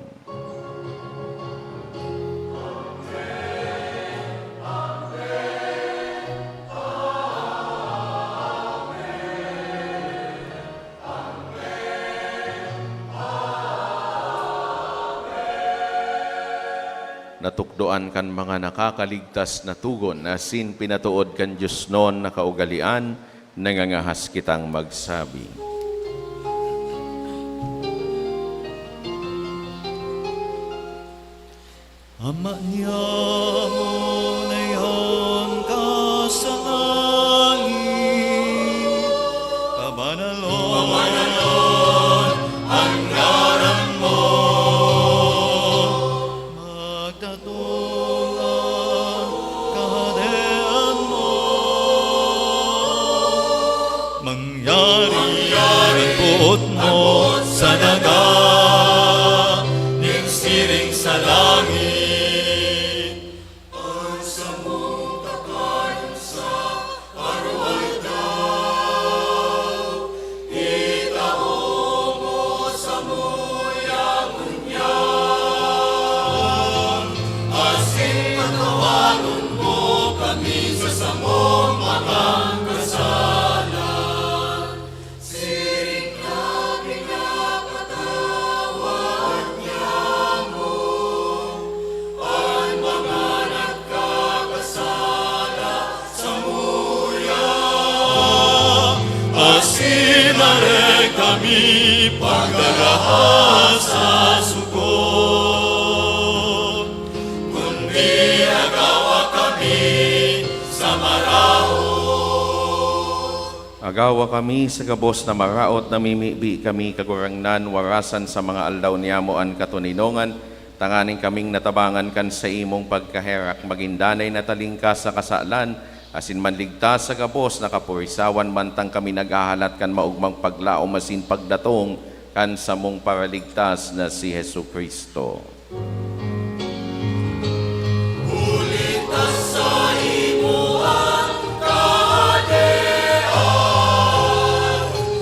Natukdoan kan mga nakakaligtas na togon asin pinatood kan diosnon na kaugalean, nangangahas kitang magsabi. Ama niamo na igwa ka sa langit, pabanalan, pabanalan an ngaran mo. Magdaton an Kahadean mo. Mangyari, mangyari an boot mo sa daga, nin siring sa langit. An samong kakanon sa aroaldaw, itao mo samuya ngunyan, asin patawaron mo kami sa samong mga kasalan, siring na pinapata- Pagdalahan sa sukot, kundi agawa kami sa maraot. Agawa kami sa gabos na maraot, namimibi kami, Kagurangnan, warasan sa mga aldaw niyamo an katoninongan, tanganing kaming natabangan kan saimong pagkaherak, magin danay na talingkas sa kasalan, asin manligtas sa gabos na kapurisawan, mantang kami naghahalat kan maogmang paglaom asin pagdatong kan samong Paraligtas na si Jesu-Cristo. Huli ta saimo an kahadean,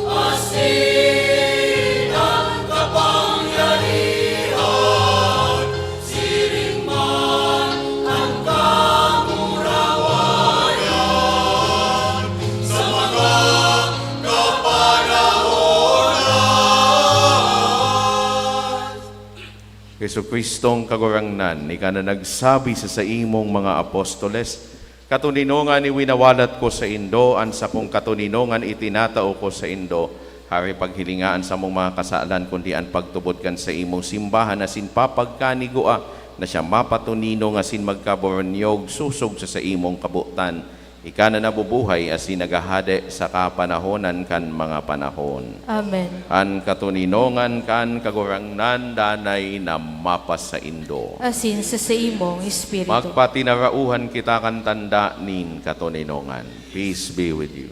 asin an kapangyarihan, siring man an kamurawayan sa mga kapanahonan. Jesu-Cristong Kagurangnan, ika na nagsabi sa saimong mga apostoles, "Katoninongan iwinawalat ko saindo, an sakong katoninongan itinatao ko saindo." Hare paghilinga an samong mga kasalan, kundi an pagtubod kan saimong simbahan asin papagkanigua na siya mapatoninong asin magkaboronyog sosog sa saimong kabotan. Ika na nabubuhay asin naghahade sa kapanahonan kan mga panahon. Amen. An katoninongan kan Kagurangnan danay na mapasaindo. Asin sa saimong espiritu. Magpatinarauhan kita kan tanda nin katoninongan. Peace be with you.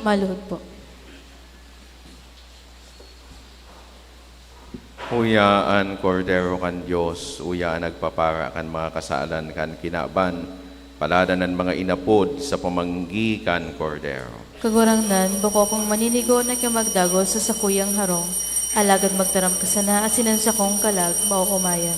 Maluhod po. Uya an Kordero kan Dios, uya an nagpapara kan mga kasalan kan kinaban. Paladan an mga inapod sa pamanggi kan Kordero. Kagurangnan, bako akong maninigo na ka magdagos sa sakuyang harong, alagad magtaram ka sana asin an sakong kalag maoomayan.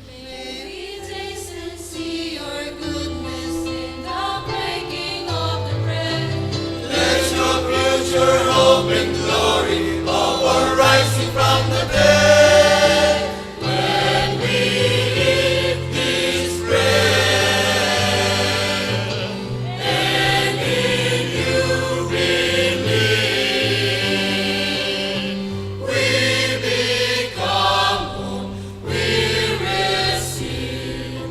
May we taste and see your goodness in the breaking of the bread. Let your future hope and glory of our rising from the dead. When we eat this bread and in you believe, we become one. We receive,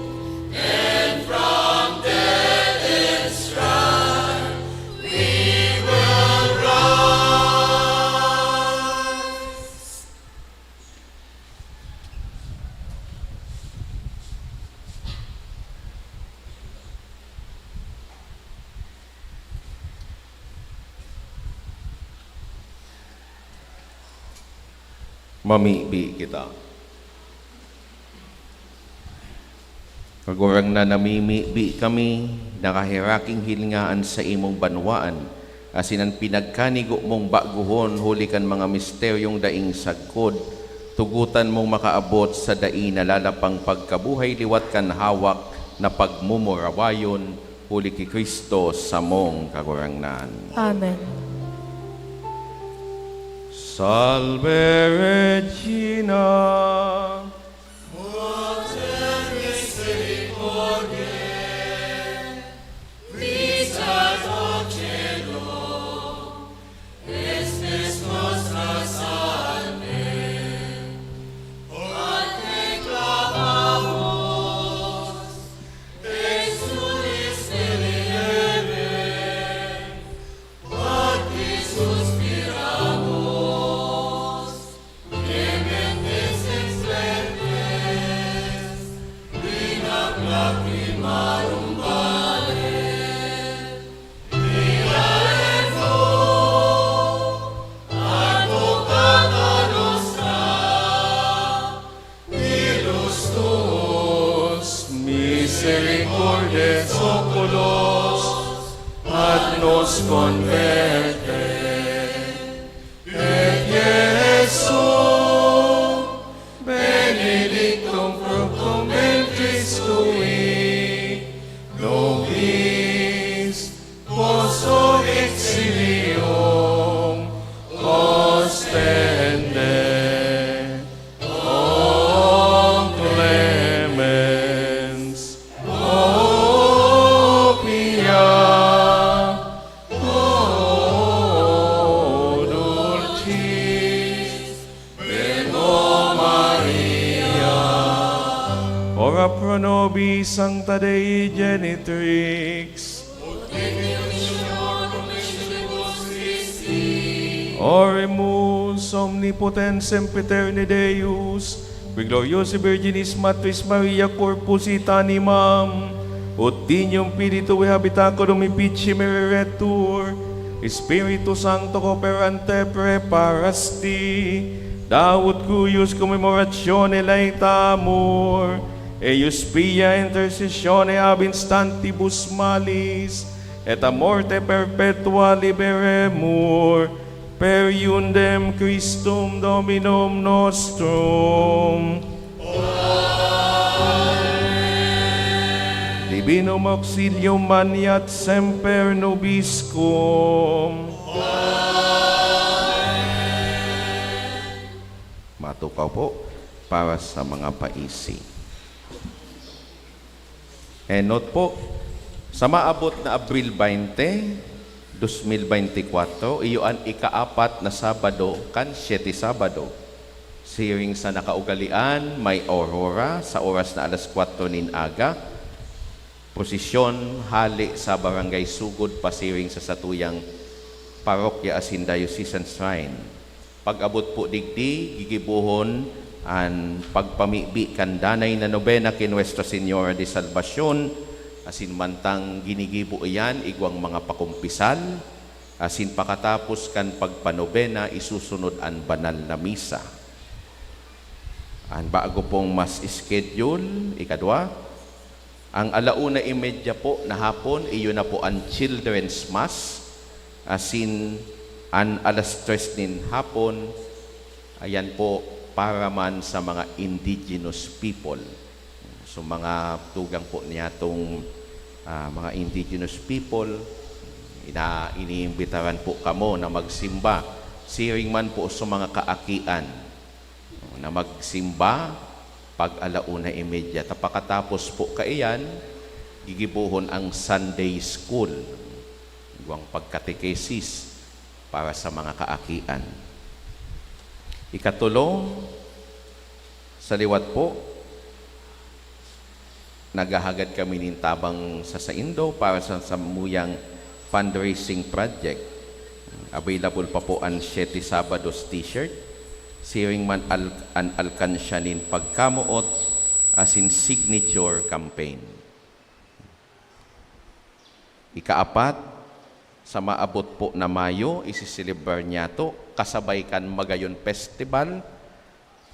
and from death its strife we will rise. Mamibi kita. Kagurangnan, namimibi kami, nakaheraking hilinga an saimong banwaan, asin an pinagkanigo mong bagohon huli kan mga misteryong daing sagkod, tugotan mong makaabot sa dai nalalapang pagkabuhay liwat kan hawak na pagmumurawayon, huli ki Cristo samong Kagurangnan. Amen. Salve Regina. Mater misericordiae, vita dulcedo, estes nostra salve. A te clamamus, exulis delirere, a ti suspiramus, gementes et plaentes, in ab lacrimarum valle. Via Evo, Advocata nostra, ilus tuus, misericordiae et oculos, ad nos converte. Et Iesu, benedictum fructum ventris tui, nobis post exilium ostende. O clemens, o pia, o dulcis, Virgo Maria. Ora pro nobis, Sancta Dei Genitrix. Oremus. Omnipotens sempiterni Deus, qui gloriosae Virginis Matris Maria corpus et animam, ut dignum Filii tuae habitacunum efficiem eretur, Spiritu Sancto cooperante praeparasti, da ut cuius commemoratione laeta amor, eius pia intercessione ab instantibus malis, et a morte perpetua liberemur, per eundem Christum Dominum nostrum. Amen. Divinum auxilium maneat semper nobiscum. Amen. Matukaw po para sa mga paisi. Enot po, sa maabot na Abril baynte, dos mil beintikwatro, iyo an ikaapat na Sabado kan Siete Sabado. Siring sa nakaugalian, may aurora sa oras na alas kwatro nin aga. Prosesyon hale sa Barangay Sugod pasiring sa satuyang parokya asin diocesan shrine. Pag-abot po digdi, gigibohon an pagpamibi kan danay na nobena ki Nuestra Señora de Salvacion, asin mantang ginigibo iyan igwang mga pakumpisal, asin pakatapos kan pagpanobena, isusunod an banal na misa. An bago pong mass schedule, ikadwa, ang ala una y media po na hapon, iyo na po an Children's Mass, asin an alas tres nin hapon, ayan po, para man sa mga indigenous people. So, mga tugang po niyatong, ah, mga indigenous people, ina-, iniimbitaran po kamo na magsimba, siring man po sa mga kaakian, na magsimba pag ala una y media. Ta pakatapos po kaiyan, gigibohon ang Sunday School, igwang pagkatekesis para sa mga kaakian. Ikatulo, sa liwat po, naghahagad kami nin tabang sa saindo para sa samuyang fundraising project. Available pa po an Siete Sabados T-shirt, siring man al-, an alkansya nin pagkamoot asin signature campaign. Ikaapat, sa maabot po na Mayo, isiselebrar niyato kasabay kan Magayon Festival,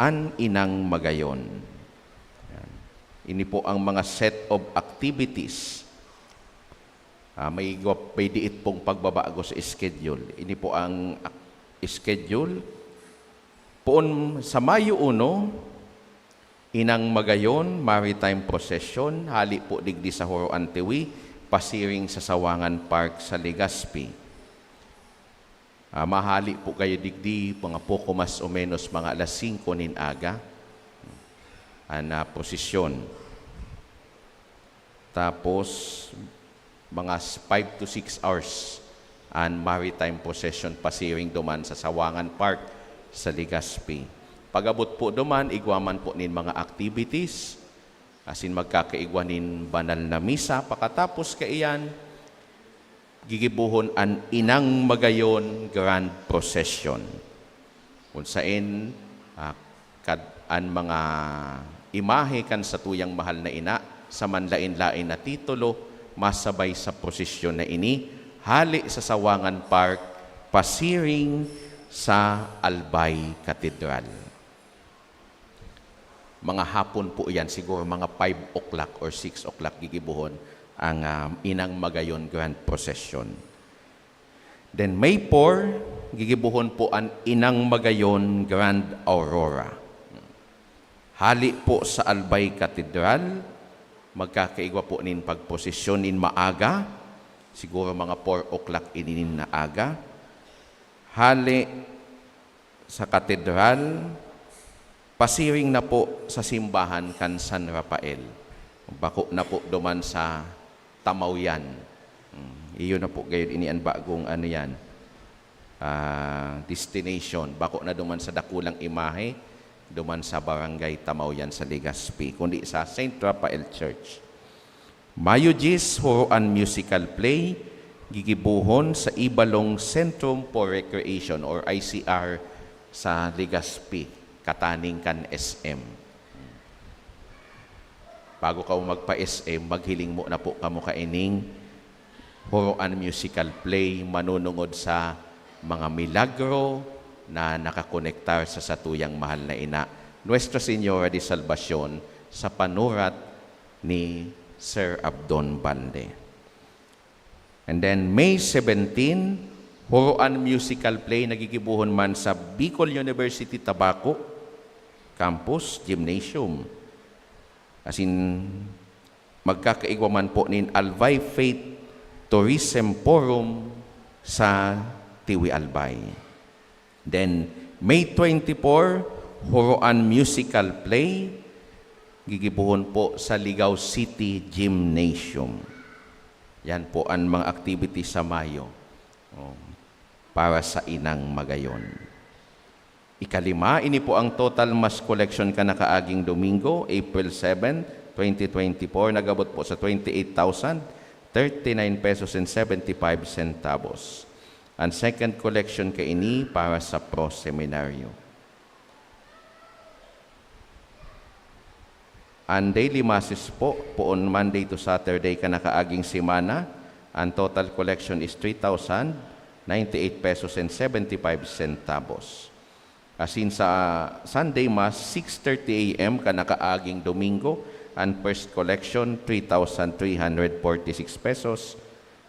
an Inang Magayon. Yan. Ini po ang mga set of activities. Ah, may igwa-, may diit pong pagbabago sa schedule. Ini po ang ak-, schedule. Poon sa Mayo uno, Inang Magayon Maritime Procession, hali po digdi sa Horoan Tiwi, pasiring sa Sawangan Park sa Legazpi. Ah, mahali po kayo digdi, mga poko mas o menos, mga alas singko nin aga, an, ah, prosesyon. Tapos, mga s-, five to six hours an maritime procession pasiring duman sa Sawangan Park sa Legazpi. Pag-abot po duman, igwa man po nin mga activities, asin magkakaigwa nin banal na misa. Pakatapos kaiyan, gigibohon an Inang Magayon Grand Procession, kun saen, ah, kad-, an mga imahe kan satuyang mahal na ina sa manlaen-laen na titulo masabay sa prosesyon na ini hale sa Sawangan Park pasiring sa Albay Cathedral. Mga hapon po iyan, siguro mga five o'clock or six o'clock gigibohon ang, ah, Inang Magayon Grand Procession. Then May four, gigibohon po an Inang Magayon Grand Aurora. Hali po sa Albay Cathedral, magkakaigwa po nin pagprosesyon nin maaga, siguro mga four o'clock ini nin aga. Hale sa katedral, pasiring na po sa simbahan kan San Rafael. Bako na po duman sa Tamaw yan. Hmm, iyo na po gayon ini an bagong ano yan, ah, destination. Bako na duman sa dakulang imahe, duman sa Barangay Tamaw yan sa Legazpi, kundi sa Saint Rafael Church. Mayo diyes, Horoan Musical Play, gigibohon sa Ibalong Centrum for Recreation or I C R sa Legazpi, kataning kan S M. Bago kamo magpa-S M, maghiling mo na po kamo kaining Horoan Musical Play, manunungod sa mga milagro na nakakonektar sa satuyang mahal na ina, Nuestra Señora de Salvacion, sa panurat ni Sir Abdon Balde. And then, May seventeen, Horoan Musical Play na gigibohon man sa Bicol University Tabaco Campus Gymnasium. Asin, magkakaigwa man po nin Albay Faith Tourism Forum sa Tiwi Albay. Then, May twenty-four, Horoan Musical Play, gigibohon po sa Ligao City Gymnasium. Yan po an mga activities sa Mayo. Oh, para sa inang magayon. Ikalima, ini po ang total mass collection kan nakaaging Domingo, April seven, twenty twenty-four, nag-abot po sa twenty-eight thousand thirty-nine pesos and seventy-five centavos. Ang second collection kaini para sa Pro Seminario. Ang daily masses po, poon Monday to Saturday kan nakaaging semana, ang total collection is three thousand ninety-eight pesos and seventy-five centavos. Asin sa Sunday Mass, six thirty A M kan nakaaging Domingo, ang first collection, three thousand three hundred forty-six pesos.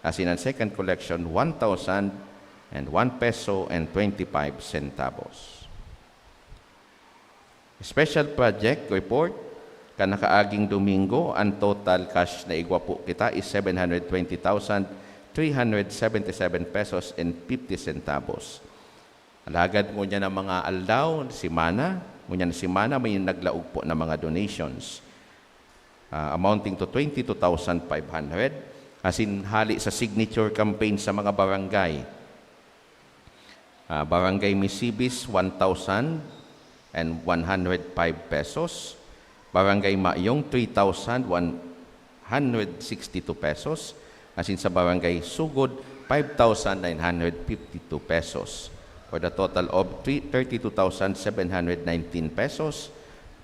Asin ang second collection, one thousand and one peso and twenty-five centavos. Special project report, kan nakaaging Domingo, ang total cash na igwa po kita is seven hundred twenty thousand three hundred seventy-seven pesos and fifty centavos. Alagad ngunyan na mga aldaw, semana, ngunyan na semana, may naglaog po na mga donations, ah, amounting to twenty-two thousand five hundred, asin hali sa signature campaign sa mga barangay. Ah, Barangay Misibis, one thousand and one hundred five pesos. Barangay Mayong, three thousand one hundred sixty-two pesos. Asin sa Barangay Sugod, five thousand nine hundred fifty-two pesos. For the total of three, thirty-two thousand seven hundred nineteen pesos,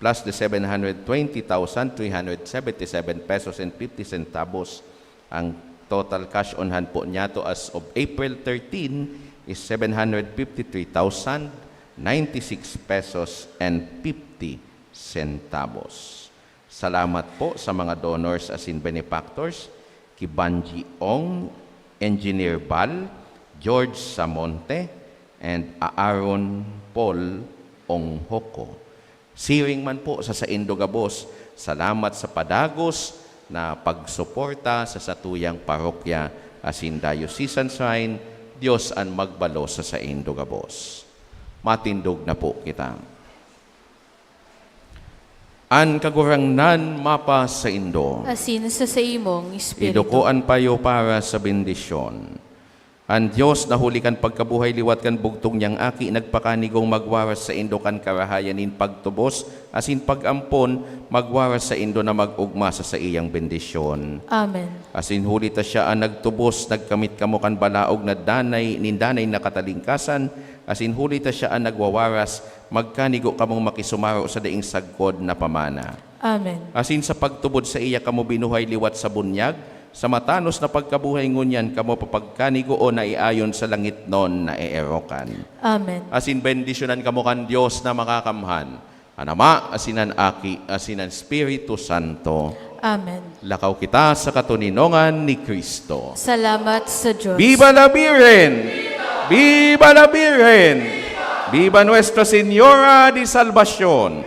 plus the seven hundred twenty thousand three hundred seventy-seven pesos and fifty centavos. Ang total cash on hand po niyato as of April thirteen is seven hundred fifty-three thousand ninety-six pesos and fifty centavos. Salamat po sa mga donors asin benefactors, ki Banji Ong, Engineer Bal, George Samonte, and Aaron Paul Onghoko. Siring man po sa saindo gabos, salamat sa padagos na pagsuporta sa satuyang parokya asin diocesan shrine. Dios an magbalo sa saindo gabos. Matindog na po kita. An Kagurangnan mapa saindo. Asin sa saimong espiritu. Iduko an payo para sa bendisyon. An Dios na huli kan pagkabuhay liwat kan bugtong niyang Aki, nagpakanigong magwaras saindo kan karahayan nin pagtubos asin pag-ampon, magwaras saindo na mag-ogma sa saiyang bendisyon. Amen. Asin huli ta siya an nagtubos, nagkamit kamo kan balaog na danay, nin danay na katalingkasan, asin huli ta siya an nagwawaras, magkanigo kamong makisumaro sa daing sagkod na pamana. Amen. Asin sa pagtubod saiya kamo binuhay liwat sa bunyag, sa matanos na pagkabuhay ngunyan kamo papagkanigoon na iayon sa langitnon na eerokan. Amen. Asin bendisyonan kamo kan Dios na Makakamhan, an Ama, asin an Aki, asin an Espiritu Santo. Amen. Lakaw kita sa katoninongan ni Cristo. Salamat sa Diyos. Viva la Virgen! Viva la Virgen! Viva Nuestra Señora de Salvacion!